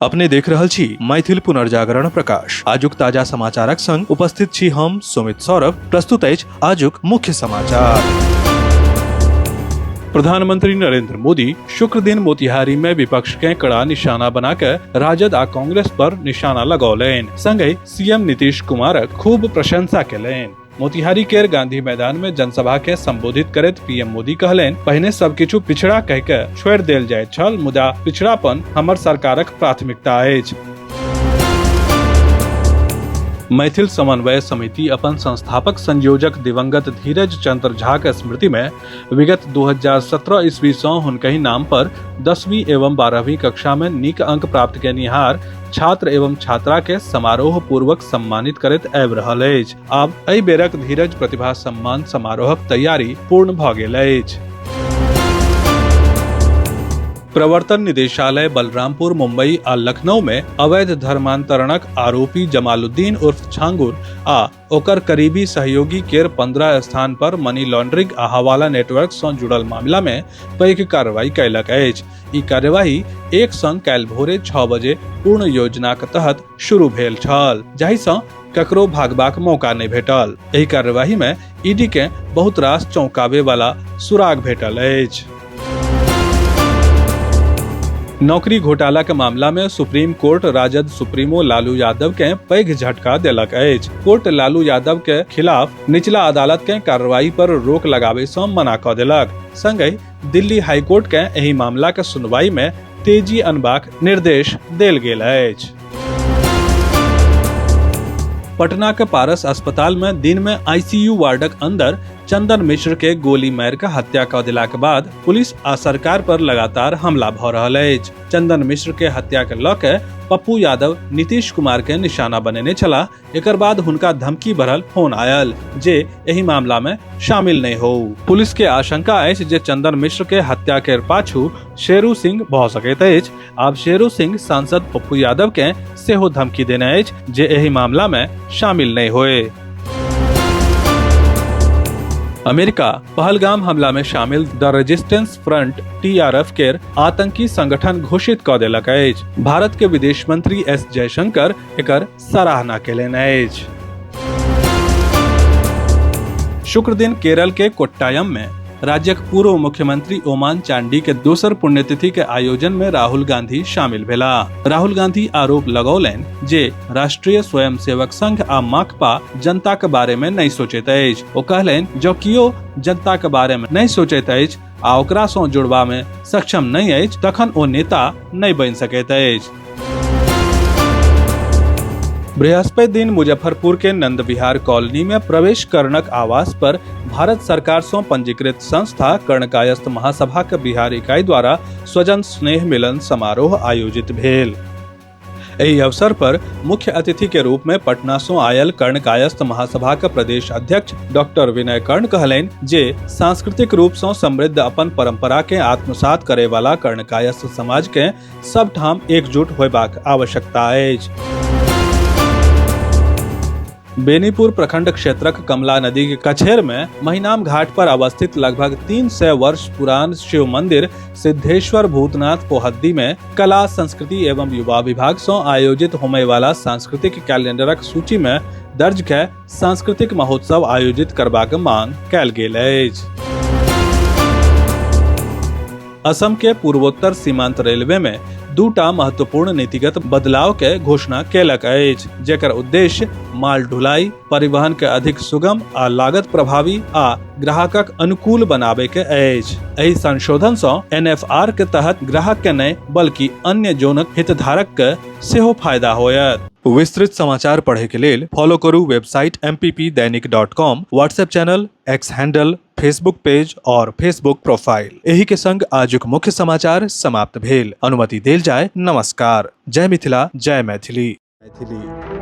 अपने देख रहल छी मैथिल पुनर्जागरण प्रकाश। आजुक ताजा समाचारक संग उपस्थित छी हम सुमित सौरभ। प्रस्तुत अछि आजुक मुख्य समाचार। प्रधानमंत्री नरेंद्र मोदी शुक्र दिन मोतिहारी में विपक्ष के कड़ा निशाना बनाकर राजद आ कांग्रेस पर निशाना लगौलनि। संगहि सीएम नीतीश कुमारक खूब प्रशंसा केलनि। मोतिहारी केर गांधी मैदान में जनसभा के संबोधित करैत पीएम मोदी कहलनि, पहिने सब किछु पिछड़ा कहि के छोड़ि देल जाइत छल, मुदा पिछड़ापन हमर सरकारक प्राथमिकता अछि। मैथिल समन्वय समिति अपन संस्थापक संयोजक दिवंगत धीरज चंद्र झा के स्मृति में विगत 2017 ईस्वी सँ हुनकहि नाम पर 10वीं एवं 12वीं कक्षा में नीक अंक प्राप्त केनिहार छात्र एवं छात्रा के समारोह पूर्वक सम्मानित करैत आबि रहल अछि। आब एहि बेरक धीरज प्रतिभा सम्मान समारोहक तैयारी पूर्ण भऽ गेल अछि। प्रवर्तन निदेशालय बलरामपुर, मुंबई आ लखनऊ में अवैध धर्मांतरणक आरोपी जमालुद्दीन उर्फ छांगुर आ ओकर करीबी सहयोगी केर 15 स्थान पर मनी लॉन्ड्रिंग आ हवाला नेटवर्क सँ जुड़ल मामला में पैघ कार्रवाई कयलक अछि। ई कार्यवाही एक संग काल्हि भोरे 6 बजे पूर्ण योजनाक तहत शुरू भेल छल, जाहि सँ ककरो भागबाक मौका नहि भेटल। एहि कार्यवाही में ईडी के बहुत रास चौंकाबे वाला सुराग भेटल अछि। नौकरी घोटाला के मामला में supreme court RJD supremo Lalu Yadav के पैघ झटका देलक अछि। कोर्ट लालू यादव के खिलाफ निचला अदालत के कार्रवाई पर रोक लगावे से मना क देलक। संगहि दिल्ली हाईकोर्ट के एहि मामला के सुनवाई में तेजी अनबाक निर्देश देल गेल अछि। पटना के पारस अस्पताल में दिन में आईसीयू वार्डक अंदर चंदन मिश्र के गोली मारि के हत्या क देलाक बाद पुलिस आ सरकार पर लगातार हमला भ रहल अछि। चंदन मिश्र के हत्या के ल के पप्पू यादव नीतीश कुमार के निशाना बनेने छलाह। एकर बाद हुनका धमकी भरल फोन आयल जे एहि मामला में शामिल नहि हो। पुलिस के आशंका अछि जे चंदन मिश्र के हत्या के पाछू शेरू सिंह भ सकैत अछि। आब शेरू सिंह सांसद पप्पू यादव के सेहो धमकी देने अछि जे एहि मामला में शामिल नहि होए। अमेरिका पहलगाम हमला में शामिल द रेजिस्टेंस फ्रंट टीआरएफ केर आतंकी संगठन घोषित क देलक अछि। भारत के विदेश मंत्री एस जयशंकर एकर सराहना केलनि अछि। शुक्र दिन केरल के कोट्टायम में राज्यक पूर्व मुख्यमंत्री ओमान चांडी के दोसर पुण्यतिथि के आयोजन में राहुल गांधी शामिल भेला। राहुल गांधी आरोप लगौलनि जे राष्ट्रीय स्वयंसेवक संघ आ माकपा जनता के बारे में नहीं सोचैत अछि। ओ कहलनि जँ कियो जनता के बारे में नहीं सोचैत अछि आ ओकरा सँ जुड़बा में सक्षम नहीं अछि तखन ओ नेता नहीं बनि सकैत अछि। बृहस्पति दिन मुजफ्फरपुर के नंद विहार कॉलोनी में प्रवेश कर्णक आवास पर भारत सरकार से पंजीकृत संस्था कर्णकायस्थ महासभा के बिहार इकाई द्वारा स्वजन स्नेह मिलन समारोह आयोजित भेल। एहि अवसर पर मुख्य अतिथि के रूप में पटना से आयल कर्ण कायस्थ महासभा के प्रदेश अध्यक्ष डॉक्टर विनय कर्ण कहलनि जे सांस्कृतिक रूप से समृद्ध अपन परंपरा के आत्मसात करे वाला कर्ण कायस्थ समाज के सब ठाम एकजुट होयबाक आवश्यकता अछि। बेनीपुर प्रखंड क्षेत्रक कमला नदी के कछेर में महिनाम घाट पर अवस्थित लगभग 300 वर्ष पुरान शिव मंदिर सिद्धेश्वर भूतनाथ पोहद्दी में कला संस्कृति एवं युवा विभाग से आयोजित होमय वाला सांस्कृतिक कैलेंडरक सूची में दर्ज के सांस्कृतिक महोत्सव आयोजित करबाक मांग कयल गेल अछि। असम के पूर्वोत्तर सीमांत रेलवे में दूटा महत्वपूर्ण नीतिगत बदलाव के घोषणा केलक अछि, जेकर उद्देश्य माल ढुलाई परिवहन के अधिक सुगम आ लागत प्रभावी आ ग्राहकक अनुकूल बनाबे के अछि। एहि संशोधन सँ एनएफआर के तहत ग्राहक के नहि बल्कि अन्य जोनक हितधारक के सेहो फायदा होयत। विस्तृत समाचार पढ़े के लेल फॉलो करू website mppdainik.com, WhatsApp channel, X handle, Facebook page और फेसबुक प्रोफाइल। एही के संग आजुक मुख्य समाचार समाप्त भेल। अनुमति देल जाय। नमस्कार। जय मिथिला, जय मैथिली। मैथिली।